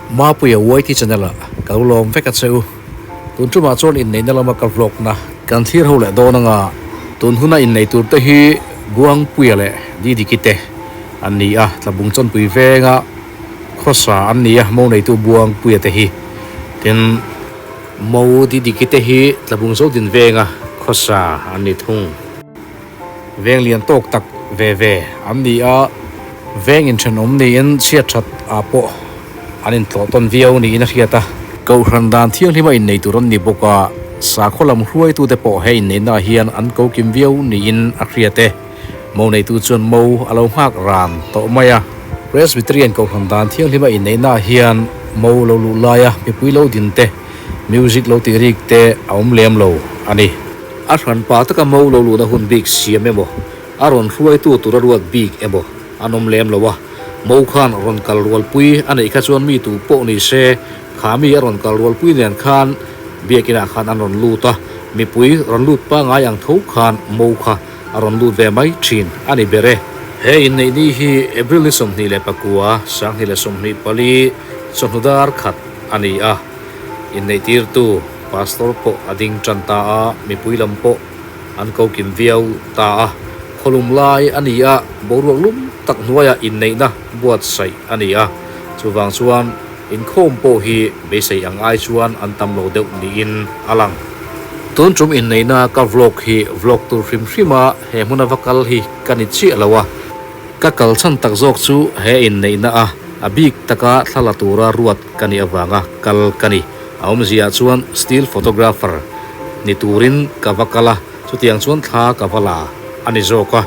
Mapuia YT channel ah ka lo lawm vek a che u. Tun tumah chuan inneihna lama ka vlog na kan thlir ho leh dawn anga tun huna innei tur te hi Buangpuia leh Didiki te an ni a, Tlabung Chawnpui venga khawsa an ni a, mo neitu Buangpuia te hi. Tin, mo Didiki te hi Tlabung Zodin venga khawsa an ni thung. Veng lian tawk tak ve ve an ni a, veng inthenawm niin chhiat that ah pawh an intlawh tawn viau niin a hriat a. Kohhran dan thianghlima innei tur an ni bawk a, sakhaw lam hruaitute pawh he inneihna ah hian an ko kim viau niin a hriat e. Mo neitu chuan mo a lo nghak ran tawh mai a. Presbyterian kohhran dan thianghlima inneihna ah hian mo lo luh laia mipui lo din te, music lo tih rik te a awm lem lo a ni. A hranpa taka mo lo luhna hun bik siam emaw, a rawn hruaitu tura ruat bik emaw an awm lem lo a. Mo khan rawn kal rualpui a neih kha chuan mi tu pawh ni se, kha mi a rawn kal rualpui nen khan biakinah khan an rawn lut a, mipui rawn lut pangai ang tho khan mo kha a rawn lut ve mai thin a ni ber e. He inneih ni hi April ni 29, 2024 chawhnu dar khat a ni a. Inneihtirtu Pastor pawh a ding tan ta a, mipui lam pawh an ko kim viau ta a. Khawlum lai a ni a, boruak lum tak hnuaiah inneihna buatsaih a ni a. Chuvang chuan inkhawm pawh hi beisei ang ai chuan an tam lo deuh niin a lang. Tun tum inneihna ka vlog hi vlog tur hrim hrim a, he hmuna va kal hi ka ni chiah lo a. Ka kal chhan tak zawk chu he inneihna a a bik taka thla la tura ruat ka nih avanga kal ka ni. A awmziah chuan still photographer ni turin ka va kal a, chutiang chuan thla ka va la a ni zawk a.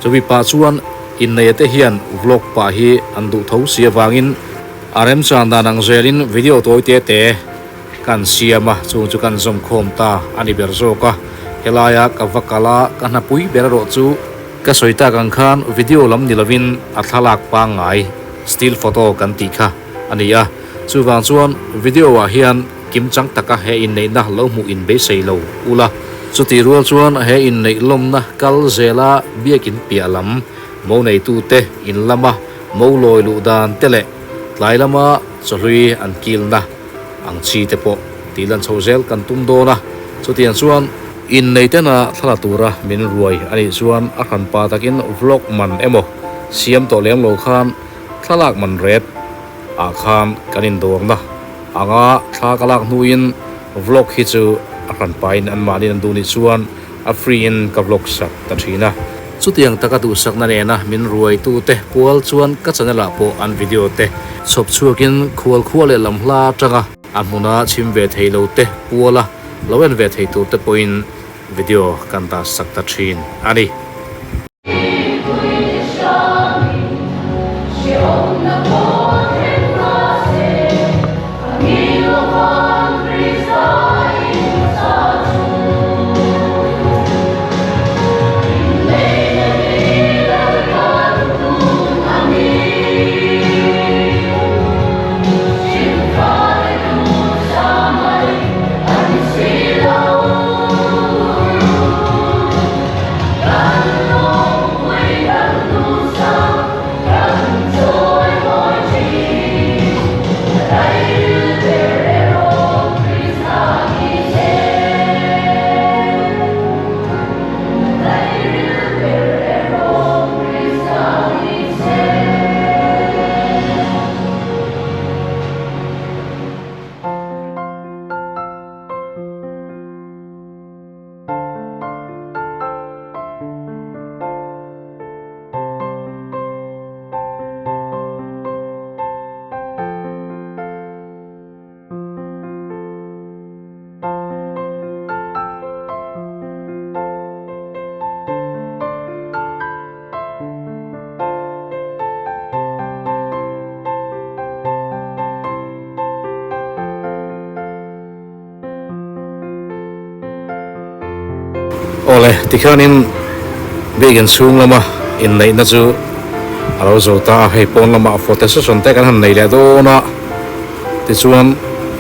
Chumi pah chuan inneia te hian vlog pah hi an duh tho si avangin a remchan dan ang zelin video tawi te te kan siam a, chung chu kan zawm khawm ta a ni ber zawk a. Helaia ka va kal a, ka hnapui ber erawh chu ka sawi tak ang khan video lam ni lovin a thlalak pangngai still photo kan tih kha a ni a, chuvang chuan video ah hian kimchang taka he inneihna lo hmuh in beisei lo ula. Chutih rual chuan he inneih lawmna kal zela biakin piah lam mo neitute in lama mo lawi luh dan te leh tlai lama chawhlui an kilna ang chi te pawh tih lan chho zel kan tum dawn a, chutiang chuan inneitena thla la tura min ruai a nih chuan a hranpa takin vlog man emaw siam tawh lem lo khan Thlalak man ret ah khan kan indawrna anga thla ka lak hnuin vlog hi chu a hranpain anmahniin an duh nih chuan a free in ka vlog sak ta thin a. Chutiang taka duhsakna nena min ruaitute pual chuan ka channel ah pawh an video te chhawp chhuakin khual khua leh lam hla atanga a hmuna chhim ve thei lo te puala lo en ve thei tur te pawhin video kan dah sak ta thin a ni. Awle, tikhianin biakin chhung lama inneihna chu a lo zo ta a, hei pawn lamah photo session te kan han nei leh dawn a, tichuan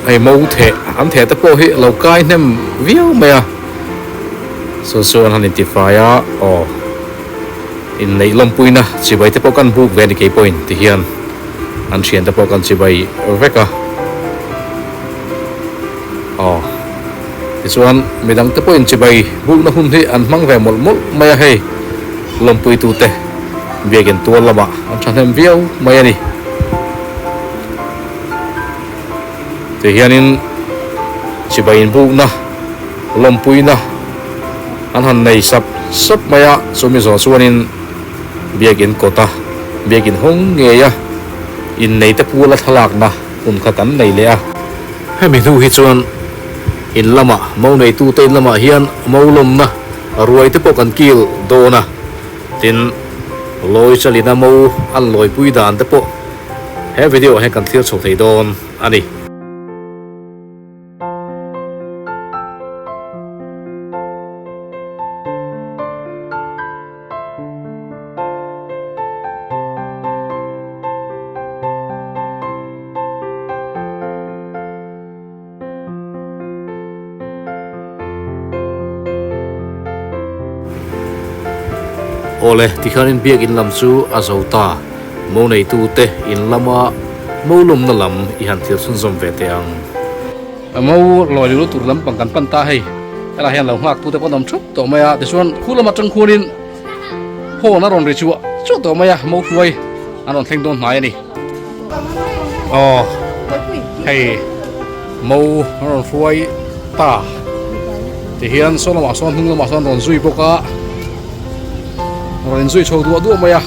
hei mo theh an theh te pawh hi a lo kai hnem viau mai a, chu chu an han intifai a, aw inneih lawmpuina chibai te pawh kan buk ve a ni keipawhin tihian an thiante pawh kan chibai vek a. Aw tichuan midang te pawhin chibai bukna hun hi an hmang ve mawlh mawlh mai a hei lawmpuitute biakin tual lamah an thahnem viau mai a ni. Ti hianin chibai inbukna lawmpuina an han nei sap sap mai a chumi zawh chuanin biakin kawta biakin hawng ngei a inneite puala thlalakna hun kha kan nei leh a. Hemi hnu hi chuan in lamah mo neitute in lamah hian mo lawmna ruai te pawh kan kil dawn a, tin lawi chalina mo an lawipui dan te pawh he video ah hian kan thlir chho thei dawn a ni. Awle, tikhanin biakin lam chu a zo ta. Mo neitute in lama mo lawmna lam i han thlir chhunzawm ve teh ang. Mo lawi lu tur lampang kan pan ta hei. Helai hian lo nghak tute pawh an awm thup tawh mai a, tichuan khu lama tang khuanin horn a rawn ri chuah chuah tawh mai a, mo hruai an rawn thleng dawn hnai a ni. Aw hei mo an rawn hruai ta tihian saw lamah sawn hnung lamah sawn an rawn zui bawk a, rawn inzui chho duah duah mai a,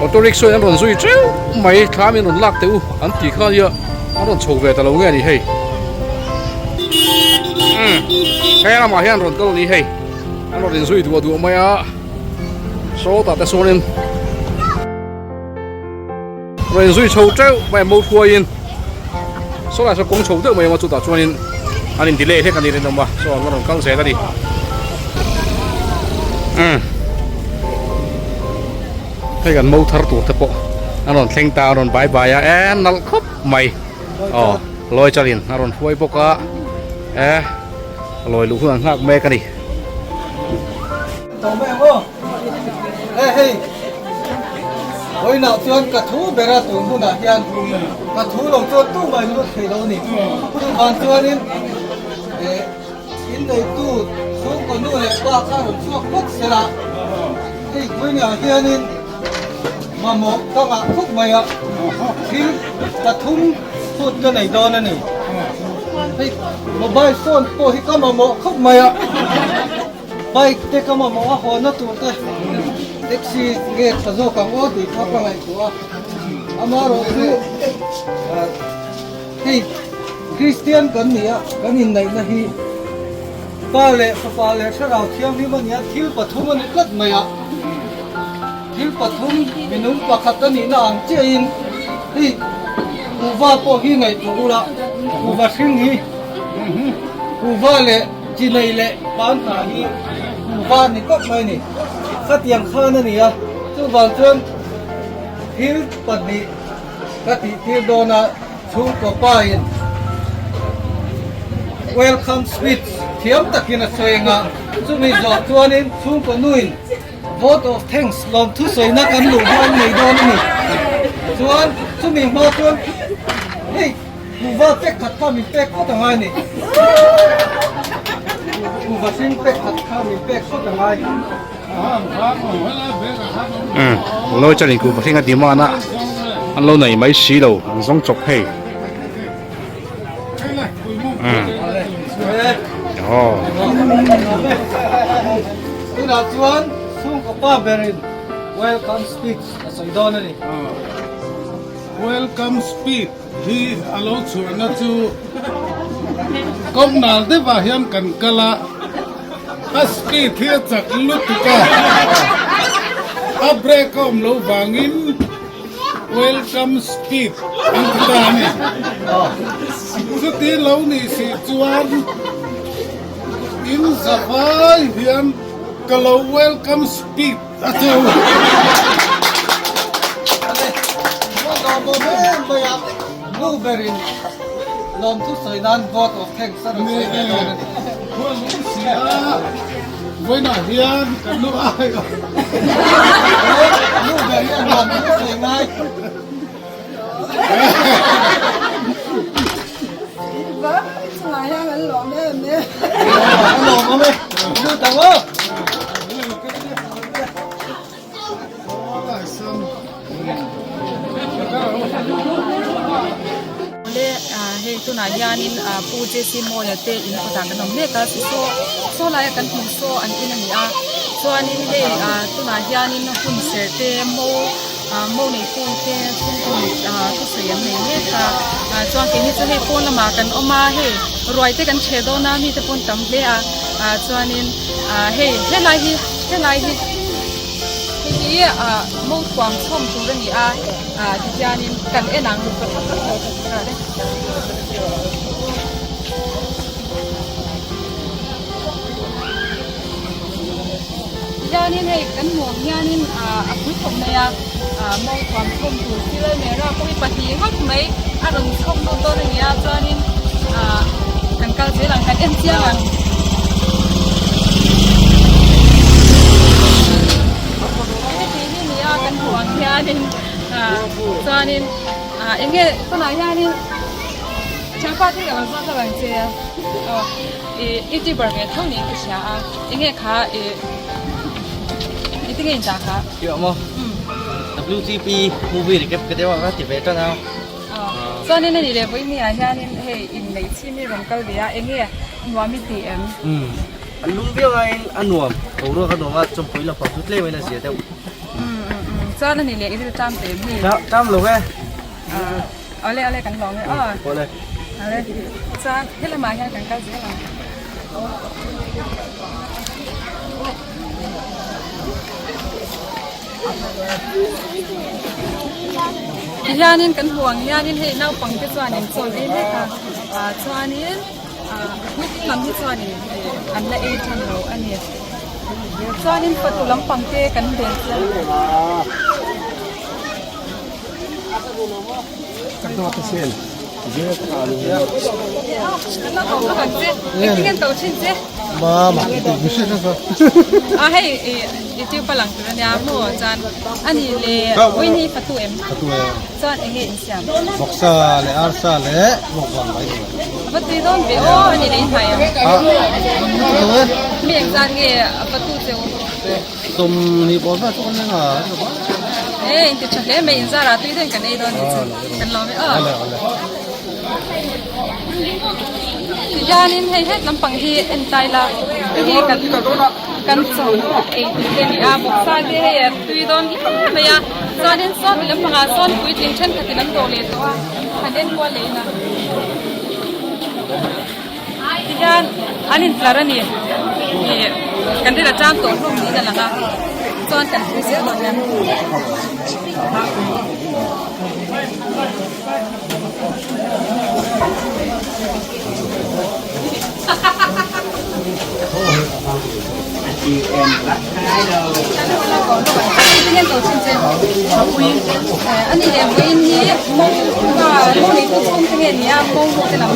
auto rickshaw in an rawn zui teuh mai thlam in rawn lak teh u an tih kha nia an rawn chho ve ta lo nge ni hei umm he lamah hian rawn kal ni hei an rawn inzui duah duah mai a sawtah te sawn in rawn inzui chho teuh mai a mo hruaiin saw lai saw kawng chho deuh mai a chutah chuanin an in delay hlek a ni rinawm a saw an rawn kal zel a ni umm hei kan mo thar tur te pawh an rawn thleng ta a rawn bai bai a e nalh khawp mai aw lawi chalin a rawn hruai bawk a e lawi luh hun an nghak mek a ni. Tawh mai ang aw. He hei vawiinah chuan ka thu ber a tun hunah hian ka thu lo chuan tumah in lut thei lo a ni. Chuvang chuanin eh inneitu chhungkaw nu leh pa kha rawn chhuak phawt sela hei vawiinah hianin mamawh ka ngah khawp mai a, thil pathum phut ka nei dawn a ni. Hei mobile phone pawh hi ka mamawh khawp mai a. Bike te ka mamawh a hawnna tur te taxi nge tha zawk ang aw tih kha ka ngaihtuah a, amaherawh chu hei Kristian kan ni a, kan inneihna hi Pa leh Fapa leh Thlarau Thianghlim a nia, thil pathum a ni tlat mai a, thil pathum minung pakhat a nihna ang chiahin hei kuhva pawh hi ngaihtuah ula, kuhva hring hi kuhva leh. Chi nei leh pan hna hi kuhva ni tawp mai a ni. Khatiang khan a ni a, chuvang chuan thil pahnih ka tih tir dawn a, chhungkaw pain welcome speech thiam takin a sawi ang a, chumi zawh chuanin chhungkaw nuin vote of thanks lawmthu sawina kan luh hi an nei dawn a ni. Chuan chumi hma chuan hei. Kuhva pek khat kha min pek phawt a ngai ni. Kuhva hring pek khat kha min pek phawt a ngai. Umm lawi chuan in kuhva hring a demand a an lo nei mai si lo an zawng chawp hei. Umm aw. Tunah chuan chhungkaw pa berin welcome speech a sawi dawn a ni. Welcome speech. Hi a lo chhuahna chu kawmnal deuhah hian kan kal a, a speed hi a chak lutuk a, a brake a awm loh vangin welcome speed an ti ta a ni. Chuti lo nih si chuan in zavai hian ka lo welcome speed A chu. Nu berin lawmthu sawi nan vote of thanks a rawn sawi ve dawn a ni. Khual lung si a, vawiinah hian kan nu ai a. Nu ber hian lawmthu sawi ngai. Lawm e, lut ang aw. Awle hei tunah hianin Pu JC Mawia te in kawtah kan awm mek a saw saw laia kan hmuh saw an in a ni a chuanin hei tunah hianin hun serh te mo mo neitu te chhungkaw thusawi an nei mek a chuan keini chu hei pawn lamah kan awm a hei ruai te kan chhe dawn a mite pawn tam hle a chuanin hei helai hi helai hi. Hei hi ah mo thuam chhawm tur a ni a ah tihianin kan en ang tihianin hei kan hmuh ang hianin ah a pui khawp mai a ah mo thuam chhawm tur thil mera pawh hi pahnih ngawt mai a rawn chhawm lut dawn a ni a chuanin ah kan kal zel ang kan en chiang ang. Heti hi nia kan hmuh ang hianin ah chuanin ah eng nge tunah hianin thianpa thil ka lo zawt lo ang che aw ih youtuber ve tho niin ka hria a eng nge kha ih engtin nge in dah kha? Hriat maw? WTP movie recap ka deuh a ka ti ve tan a. Chuanin a ni leh vawiin ah hianin hei inneih chhim hi rawn kal ve a eng nge nuam i ti em? Umm an lung viau aiin a nuam boruak a nuam a chawmpui lampang chu tlem in a zia deuh. Umm umm chuan a ni leh i ril tam ve em hei? Tam lo e. Awle awle kan lawm e aw. Awle. Awle chuan helamah hian kan kal zel ang. Tihianin kan hmuh ang hianin hei naupang te chuanin chaw ei mek a ah chuanin ah puitling lam hi chuanin ih an la ei than lo a ni chuanin fatu lampang te kan bel chiang E inti tha hle mai inzarah tui deuhin kan ei dawn tih chu kan lawm e aw. Tihianin hei het lampang hi en tlai la hei hi kan kan chaw ei tur te a ni a bawksa te hei a tui dawn hle mai a chuanin sawn ti lampangah sawn puitling thenkhatin an dawh leh tawh a han en kual leh in a. Tihian an intlar a ni ih kan rin atang tawh hlawm niin a lang a chuan kan pui zel dawn nia. Ani leh vawiin hi mo mo neitu chhung te nge ni a mo ho te lam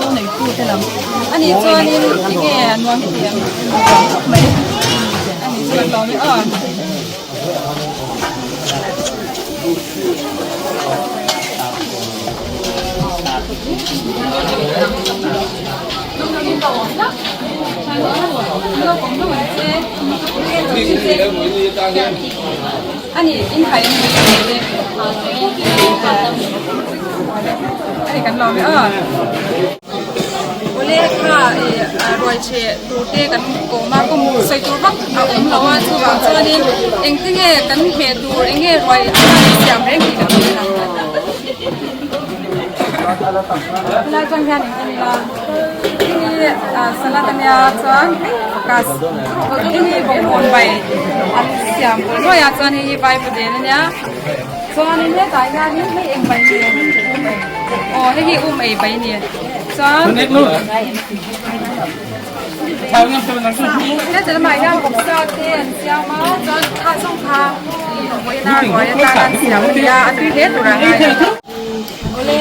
mo neitu te lam ani chuanin enge nuam hi ti ang mai ani chuan lawm e aw. Awle kha ih ruai chhe tur te kan kawm a kawm sawi tur vak a awm lo a chuvang chuanin engtinge kan hmeh tur enge ruai a siam reng tih kan hre ang. Helai atang hian eng en ila hei hi salad ania chuan focus hei hi bawngkawn bai an siam pawh nuai a chuan hei hi vaipaden ania chuanin hetah hianin hei eng bai nge um ei aw hei hi um ei bai ani chuan heti lamah hian bawksa te an siam a chuan kha zawng kha ih vawiina ruai atana an siam ania a tui hle tur a ngai a. Awle,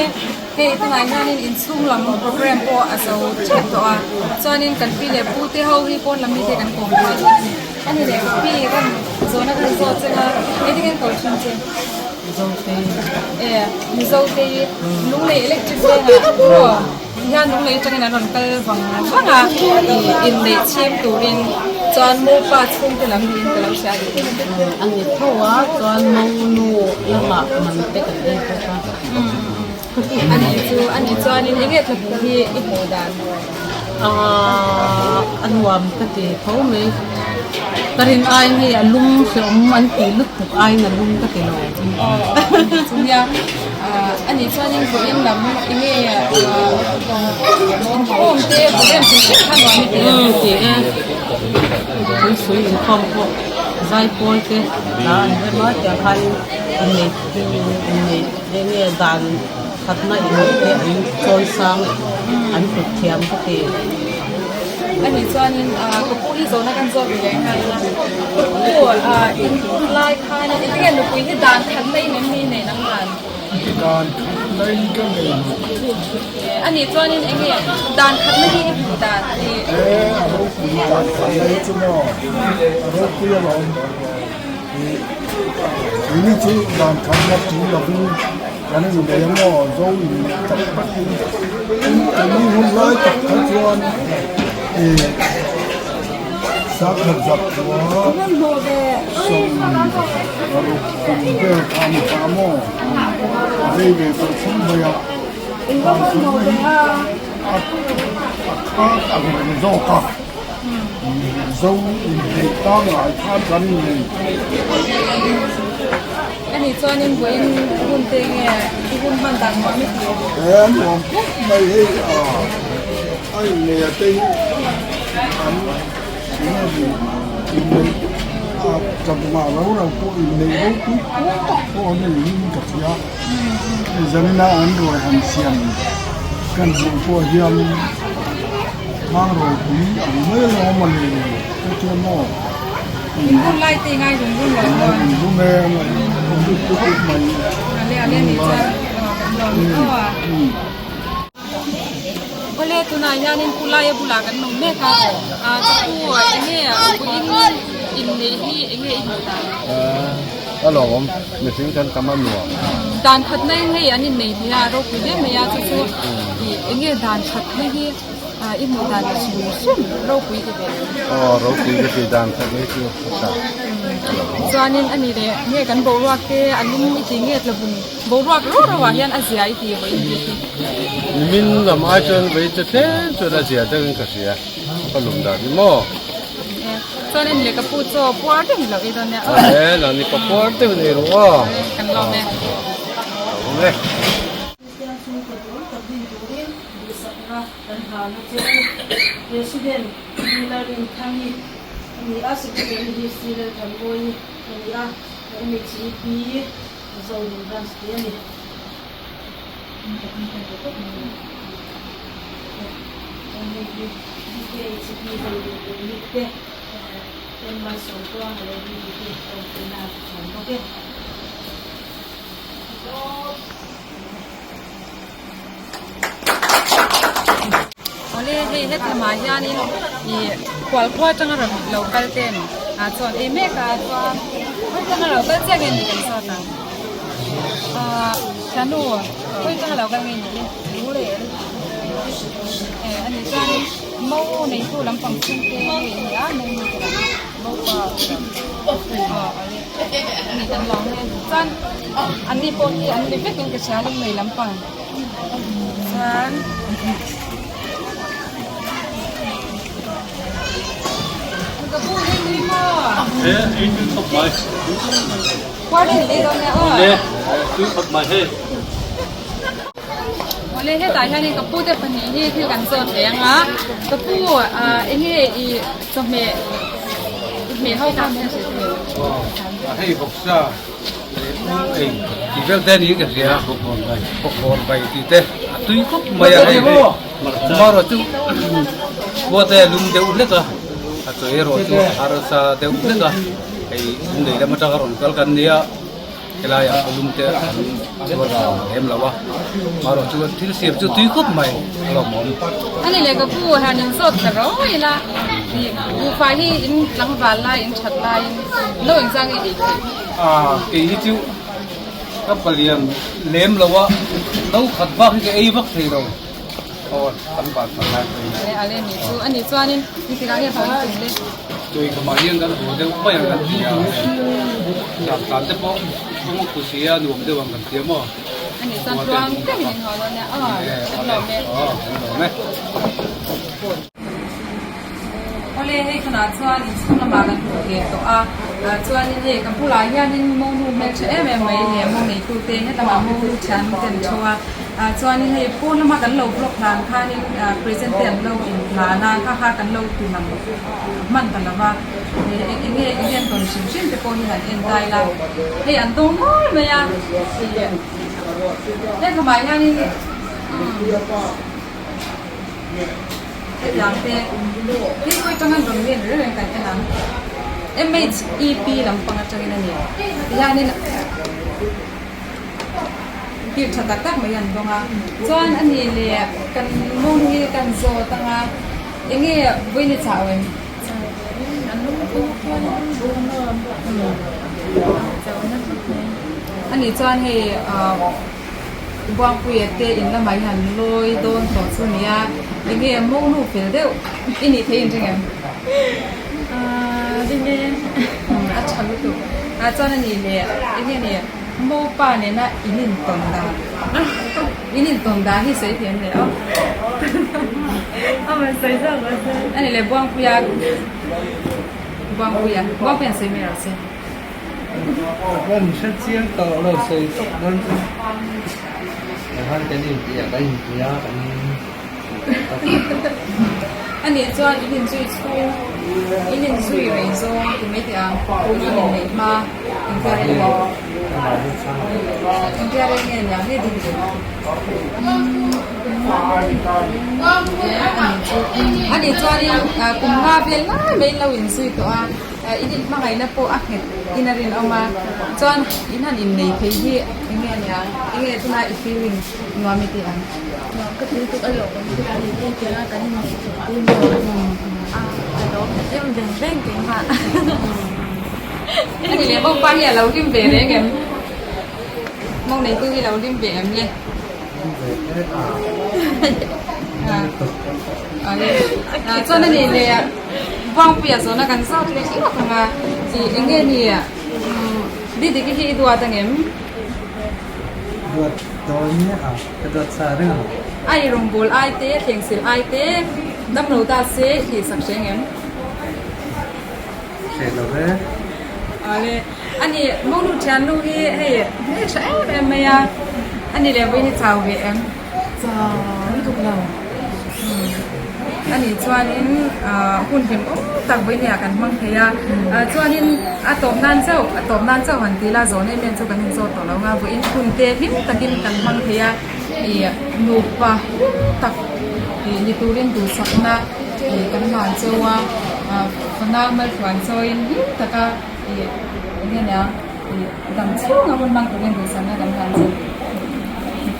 hei tunah hianin inchhung lam program pawh a zo tep tawh a, chuanin kan pi leh pu te ho hi pawn lam mite kan kawm ve dawn a ni. A ni leh pi kan zawhna kan zawt cheng a, engtin nge an kawm thin che? Mizo te. E, Mizo te hi Lunglei electric vengah maw? Hian lunglei atangin an rawn kal vang vang a, ih inneih chhim turin chuan mopa chhungte lam niin ka lo hria a ni. A ni tho a, chuan monu lamah man te kan ei bawk a. A nih chu, a nih chuanin eng nge thlahnih hi i hmuh dan? Aaa a nuam ka ti tho mai. Ka rin aiin hei a lum hreawm an tih lutuk aiin a lum ka ti lo. Aw chu nia, a nih chuanin vawiin lam eng nge inkhawm te program hrim hrim kha nuam i ti em? Umm ti e, puisui inkhawm pawh zaipawl te hla an rem a tiang khan innei innei eng nge dan khatna inneih te an chawi sang an hlut thiam ka ti. A nih chuanin ka pu hi zawhna kan zawt ve nghal a, ka pu in hun lai khan eng nge nupui hi dan khatna in em ni neih nang dan? Dan khatna in ka nei lo. A nih chuanin eng nge dan khatna hi i hmuh dan? E a ropui dan khatna hi chu maw a ropui alawm. Keini chu dan khatna tul lovin kan innei a maw zo inneih tak takin keini hun lai tak kha chuan ih sangkhat zakua 60 kum vel kha a ni ta maw a rei ve tawh chhung mai a dan khatna hi a khat ang reng zawk a. Zo inneih pangngai khan kan innei. A nih chuanin vawiin hun te nge i hun hman dan nuam i ti? He a nuam khawp mai hei a a inneih a te hi an inneih a chakma ro ro pawh inneih ropui pawl tak pawh an nei in ka hria. Zanina an ruai han siam kan hmuh pawh hian. Thang ropui ang mai alawm a ni ka chuan maw. In hun lai te ngai rung rung lo maw. Rung rung e ngai rung rung rung mai. Ale ale ni chuan kan lawm tho a. Awle tunah hianin pu laia bulah kan awm mek a ka pu enge vawiin inneih hi enge i hmuh dan. A lawm mihring kan tam a nuam. Dan khatna in hei an innei thei a ropui hle mai a chu chu ih enge dan khatna hi i hmuh dan hrim hrim ropui ti ve. Aw ropui ka ti dan khat mai chu a tha. Chuanin a ni leh nge kan boruak te a lum i ti nge tlabung boruak rau rau ah hian a zia i ti vawi in tih hi. Nimin lam ai chuan vawi chu tlem chuan a zia deuhin ka hria ka lum dan hi maw. Chuan in lehkha pu chaw puar deuh loh i dawn nia. E nang ni pa puar deuh nei rawh aw. Kan lawm e. Lawm e. Kristian chhungkaw duhawm tak din turin duhsakna kan hlan a che u. President Miller Rinthani a ni a, Secretary hi Cyril Thanmawii a ni a, MHEP Zonin Branch tih a ni. Awle hei hetlamah hianin ih khualkhua atanga rawn lo kal ten ah chuan ei mek a chuan khawi atanga lo kal chiah nge ni kan zawt ang ah thiannu khawi atanga lo kal nge ni le eh a nih chuanin mo neitu lampang chhungte nge ni a mo nu te lam mopa aw awle a ni kan lawm e chuan an ni pawh hi an ni vekin ka hria lunglei lampang chuan. Awle hetah hianin ka pu te pahnih hi thil kan zawt ve anga ka pu ah enge i chawhmeh i hmeh ho kha min hrilh thei a hei bawksa leh u ei tih vel te niin ka hria bawkbawn bai tih te a tui khawp mai a hei hei chu khua te a lum deuh hlek a a chaw erawh chu a harsa deuh hlek a hei lei lam atanga rawn kal kan nia. Helaiah lum te an zuar lem lo a, marawh chu thil siam chu tui khawp mai a lawmawm. Ani leh ka pu han in zawt ta rawih ila, ih buhfai hi in tlangval lai in that laiin no engzah nge ei theih? Aaa kei hi chu ka palian lem lo a, no khat bak hi ka ei vak thei lo. Aw kan van san lai pawhin. Ale ale ni chu a nih chuanin engtikah nge haw in tum le? Tui khumah hian kan haw deuh mai ang kan ti a, zan tlan te pawh kawng a khu si a nuam deuh ang kan ti a maw? A nih chuan tluang deuhin in haw dawn nia aw kan lawm e. Aw kan lawm e. Awle hei tunah chuan inchhung lamah kan hmuh leh tawh a, chuanin hei ka bulah hianin monu hmeltha em em mai leh mo neitute helamah monu thian te an tho a, chuanin hei pawn lama kan lo vlog hlan khanin present te an lo inhlan a, kha kha kan lo ti lang hman ta lo va, eng nge eng nge an tawn hrim hrim te pawh hi han en ta ila, hei an dawng nual mai a, helamah hianin Hetiang te hei pawh atanga rawn len reng reng kan en ang. MHEP lampang atangin a ni. Tihianin thil tha tak tak mai an dawng a. Chuan a nih leh kan mawng hi kan zawt anga enge vawiin i chah em? A nih chuan hei Buangpuia te in lamah hian lawi dawn tawh chu nia, enge mawngnu fel deuh i nih theih in ring em? Aaa ring e, a tha lutuk. Ah chuan a nih leh enge ni Mopa nena in intawn dan, in intawn dan hi sawi thiam leh aw. A nih leh Buangpuia, Buangpuia, Buangpuia an sawi mai rawh se. Kan hre chiang tawh lo sawi tawp dawn chu. Kan kan inpui a kan inpui a kan A nih chuan in inzui chhung in inzui rei zawng ti mai teh ang tuna in neih hma engtia rei nge engtia rei nge niang nge ding ding a nih chuanin kum nga vel lai mai in lo inzui tawh a. In inhmangaihna pawh a nghet in a rinawm a, chuan in han innei thei hi eng nge ania, eng nge tuna i feeling nuam i tih ang? Nuam ka ti lutuk a lawm awm lutuk a ni te tia kan innei thei te maw a ka lawm em veng veng keimah. Ani leh mawngpa hi a lo hlim ve reng em? Mawng neitu hi lo hlim ve em le? Hlim ve e a. Chuan ani leh Buangpuia zawhna kan zawt leh lawk ang a, ih eng nge ni Didiki hi i duat ang em? Duat dawn nia a, ka duat sa reng ang. A i rawngbâwl ai te, thlengsil ai te, damlo ta se i tihsak hreng em? Hreh lo ve. Awle, ani Monu thiannu hi hei hmeltha em em mai a, ani leh vawiin hi chau ve em? Chau lutuk lo. Ani chuanin hun hlim awm tak vawiin ah kan hmang thei a, chuanin a tawp nan chauh a tawp nan chauh han ti ila zawn em em chu kan inzawt tawh lo ang a, vawiin hun te hlim takin kan hmang thei a, ih nupa hlim tak ih ni turin duhsakna ih kan hlan chauh a, fanau maltluan chawiin hlim taka ih eng nge nia ih dam chhunga hun hmang turin duhsakna kan hlan chauh.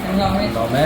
Kan lawm e. Lawm e.